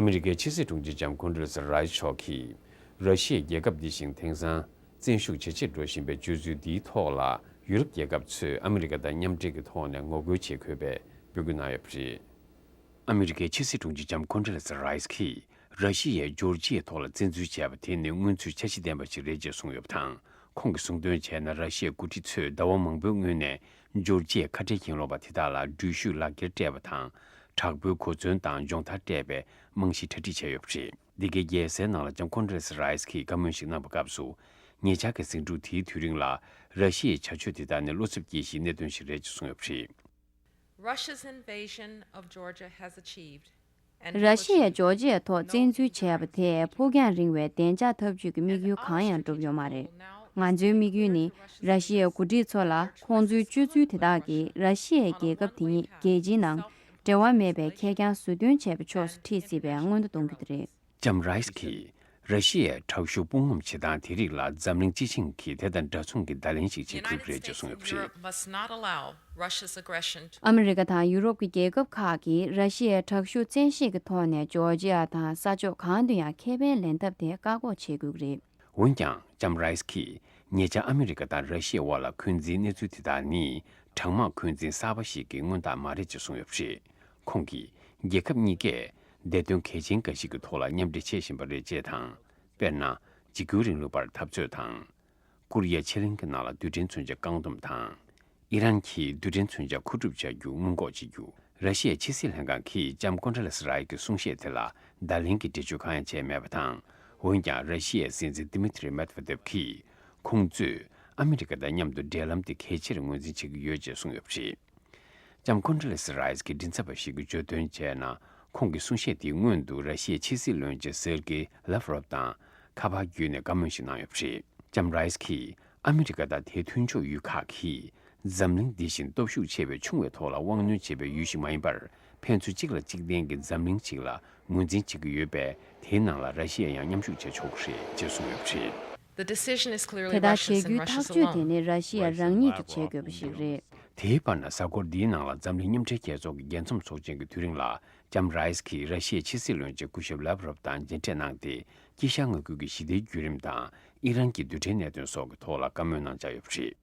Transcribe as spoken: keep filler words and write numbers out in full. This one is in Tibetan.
ཨ་མི་རི་ཀའི་ཕྱི་སྲིད་དྲུང་ཆེ་ལྕམ་ཀོན་ཌོ་ལེ་སི་རའི་སི་མཆོག་གིས། ར་ཤི་ཡའི་རྒྱལ་ཁབ་འདི་བཞིན་དེང་སང་བཙན་ཤུགས་ཇེ་ཆེར་འགྲོ་བཞིན་པའི་སྤྱོད་ཚུལ་འདིའི་ཐོག་ལ། ཡུ་རོབ་རྒྱལ་ཁབ་ཚོས་ཨ་མི་རི་ཀ་དང་མཉམ་འབྲེལ་གྱི་ཐོག་ནས་ངོ་རྒོལ་བྱེད་དགོས་པའི་འབོད་སྐུལ་གནང་ཡོད་པ་རེད། ཨ་མི་རི་ཀའི་ཕྱི་སྲིད་དྲུང་ཆེ་ལྕམ་ཀོན་ཌོ་ལེ་སི་རའི་སི་གིས། ར་ཤི་ཡས་ཇོར་ཇི་ཡའི་ཐོག་ལ་བཙན་འཛུལ་བྱས་པ་དེ་ནི་མངོན་ཚུལ་འཆར་གཞི་ལྡན་པ་ཞིག་རེད་ཅེས་གསུངས་ཡོད་པ་དང་། ཁོང་གིས་གསུངས་དོན་བྱས་ན། ར་ཤི་ཡའི་འགོ་ཁྲིད་ཚོས་ཟླ་བ་མང་པོའི་སྔོན་ནས་ཇོར་ཇི་ཡའི་ཁ་བྲལ་གྱེན་ལོག་པ་དེ་དག་ལ་འགྲུལ་བཞུད་ལག་འཁྱེར་སྤྲད་པ་དང་། དྲག་པོའི་གོ་མཚོན་དང་སྦྱོང་བརྡར་སྤྲད་པའི་རྨང་གཞི་གྲ་སྒྲིག་བྱས་ཡོད་པ་རེད། འདི་གའི་རྒྱལ་སའི་ནང་ལ་ལྕམ་ཀོན་ཌོ་ལེ་སི་རའི་སི་གིས་བཀའ་མོལ་ཞིག་གནང་པའི་སྐབས་སུ། ཉེ་ཆར་གྱི་ཟིང་འཁྲུག་དེའི་དུས་རིང་ལ། ར་ཤི་ཡའི་བྱ་སྤྱོད་དེ་དག་ནི་བློ་འཚབ་སྐྱེ་གཞིའི་གནད་དོན་ཞིག་རེད་ཅེས་གསུངས་ཡོད་པ་རེད། Russia's invasion of Georgia has achieved and ར་ཤི་ཡས་ཇོར་ཇི་ཡའི་ཐོག་བཙན་འཛུལ་བྱས་པ་དེས་ཕུགས་རྒྱང་རིང་བའི་བདེ་འཇགས་འཐབ་ཇུས་ཀྱི་དམིགས་ཡུལ་གང་ཡང་འགྲུབ་ཡོད་མ་རེད། ང་ཚོའི་དམིགས་ཡུལ་ནི། ར་ཤི་ཡའི་འགོ་ཁྲིད་ཚོ་ལ་ཁོང་ཚོའི་སྤྱོད་ཚུལ་དེ་དག་གིས་ར་ཤི་ཡའི་རྒྱལ་ཁབ་དེ་ཉིད་རྒྱལ་སྤྱིའི་ནང་འབྲེལ་བ་མེད་པའི་ཁེར་རྐྱང་བཟོ་སྐྲུན་བྱས་པའི་ཕྱོགས་སུ་ཁྲིད་སྲིད་པའི་མངོན་མཐོ་གཏོང་རྒྱུ་དེ་རེད། ལྕམ་རའི་སི་གིས། ར་ཤི་ཡའི་དྲག་ཤུགས་དཔུང་ངོམ་བྱེད་སྟངས་དེ་རིགས་ལ་འཛམ་གླིང་སྤྱི་བྱིངས་ཀྱིས་དེ་དང་འདྲ་མཚུངས་ཀྱི་བརྡ་ལན་ཞིག་བྱེད་དགོས་ཀྱི་རེད་ཅེས་གསུངས་ཡོད་པ་རེད། ཨ་མི་རི་ཀ་དང་ཡུ་རོབ་ཀྱི་རྒྱལ་ཁབ་ཁག་གིས་ར་ཤི་ཡའི་དྲག་ཤུགས་བཙན་ཤེད་ཀྱི་ཐོག་ནས་ཇོར་ཇི་ཡ་དང་ས་ཕྱོགས་གང་དུ་ཡང་ཁེ་ཕན་ལེན་ཐབས་དེ་བཀག་འགོག་བྱེད་དགོས་ཀྱི་རེད། འོན་ཀྱང་། ལྕམ་རའི་སི་གིས། ཉེ་ཆར་ཨ་མི་རི་ཀ་དང་ར་ཤི་ཡའི་དབར་ལ་འཁོན་འཛིན་གནས་ཚུལ་དེ་དག་ནི། གྲང་དམག་འཁོན་འཛིན་གསར་པ་ཞིག་གི་མངོན་རྟགས་མ་རེད་ཅེས་གསུངས་ཡོད་པ་རེད། ཁོང་གིས། རྒྱལ་ཁབ་གཉིས་ཀས་བདེ་དོན་གལ་ཆེན་འགའ་ཞིག་གི་ཐོག་ལ་མཉམ་འབྲེལ་བྱེད་བཞིན་པ་རེད་ཅེས་དང་། དཔེར་ན། འཇིགས་སྐུལ་རིང་ལུགས་པར་འཐབ་རྩོད་དང་། ཀོ་རི་ཡ་ཕྱེད་གླིང་གི་ནང་ལ་རྡུལ་ཕྲན་མཚོན་ཆ་བཀག་སྡོམ་དང་། ཨི་རན་གྱིས་རྡུལ་ཕྲན་མཚོན་ཆ་མཁོ་སྒྲུབ་བྱ་རྒྱུ་སྔོན་འགོག་བྱེད་རྒྱུ། ར་ཤི་ཡའི་ཕྱི་སྲིད་ལྷན་ཁང་གིས་ལྕམ་ཀོན་ཌ་ལེ་སི་རའི་གི་གསུང་བཤད་དེ་ལ་བརྡ་ལན་གྱི་འགྲེལ་བརྗོད་གང་ཡང་བྱས་མེད་པ་དང་། འོན་ཀྱང་། ར་ཤི་ཡའི་སྲིད་འཛིན་ཏི་མི་ཐི་རི་མེད་ཝེ་དེབ་ཀྱིས། ཁོང་ཚོས་ཨ་མི་རི་ཀ་དང་མཉམ་དུ་འབྲེལ་ལམ་དེ་གལ་ཆེར་ངོས་འཛིན་བྱེད་ཀྱི་ཡོད་ཅེས་གསུངས་ཡོད་པ་རེད། ལྕམ་ཀོན་ཌ་ལེ་སི་རའི་སི་གི་མགྲིན་ཚབ་པ་ཞིག་གིས་བརྗོད་དོན་བྱས་ན། ཁོང་གི་གསུང་བཤད་དེའི་སྔོན་དུ་ར་ཤི་ཡའི་ཕྱི་སྲིད་བློན་ཆེན་སེར་ཀེ་ལབ་རོབ་དང་ཁ་པར་བརྒྱུད་ནས་བཀའ་མོལ་ཞིག་གནང་ཡོད་པ་རེད། ལྕམ་རའི་སི་གིས། ཨ་མི་རི་ཀ་དང་དེའི་མཐུན་ཕྱོགས་ཡུལ་ཁག་གིས། འཛམ་གླིང་འདི་བཞིན་སྟོབས་ཤུགས་ཆེ་བའི་ཆུང་བའི་ཐོག་ལ་དབང་གནོད་བྱེད་པའི་ཡུལ་ཞིག་མ་ཡིན་པར། ཕན་ཚུན་གཅིག་ལ་གཅིག་བརྟེན་གྱི་འཛམ་གླིང་ཞིག་ལ་ངོས་འཛིན་བྱེད་ཀྱི་ཡོད་པས། དེའི་ནང་ལ་ར་ཤི་ཡ་ཡང་མཉམ་ཞུགས་བྱེད་ཆོག་གི་རེད་ཅེས་གསུངས་ཡོད་པ་རེད། The decision is clearly དེ་ལྟར་བྱེད་Russia's and རྒྱུའི་ཐག Russia's གཅོད་དེ་alone. ནི་ར་ཤི་ཡ་རང་ཉིད་ཀྱིས་བྱེད་དགོས་པ་ཞིག་རེད། དེའི་བར་ན། གཟའ་འཁོར་འདིའི་ནང་ལ་འཛམ་གླིང་མཉམ་འབྲེལ་རྒྱལ་ཚོགས་ཀྱི་རྒྱལ་འཛོམས་ཚོགས་ཆེན་གྱི་དུས་རིང་ལ། ལྕམ་རའི་སི་གིས་ར་ཤི་ཡའི་ཕྱི་སྲིད་བློན་ཆེན་སྐུ་ཞབས་ལབ་རོབ་དང་མཇལ་འཕྲད་གནང་སྟེ། དཀྱིལ་ཤར་མངའ་ཁུལ་གྱི་ཞི་བདེའི་བརྒྱུད་རིམ་དང་། ཨི་རན་གྱི་རྡུལ་ཕྲན་གནད་དོན་སོགས་ཀྱི་ཐོག་ལ་བཀའ་མོལ་གནང་འཆར་ཡོད་པ་རེད།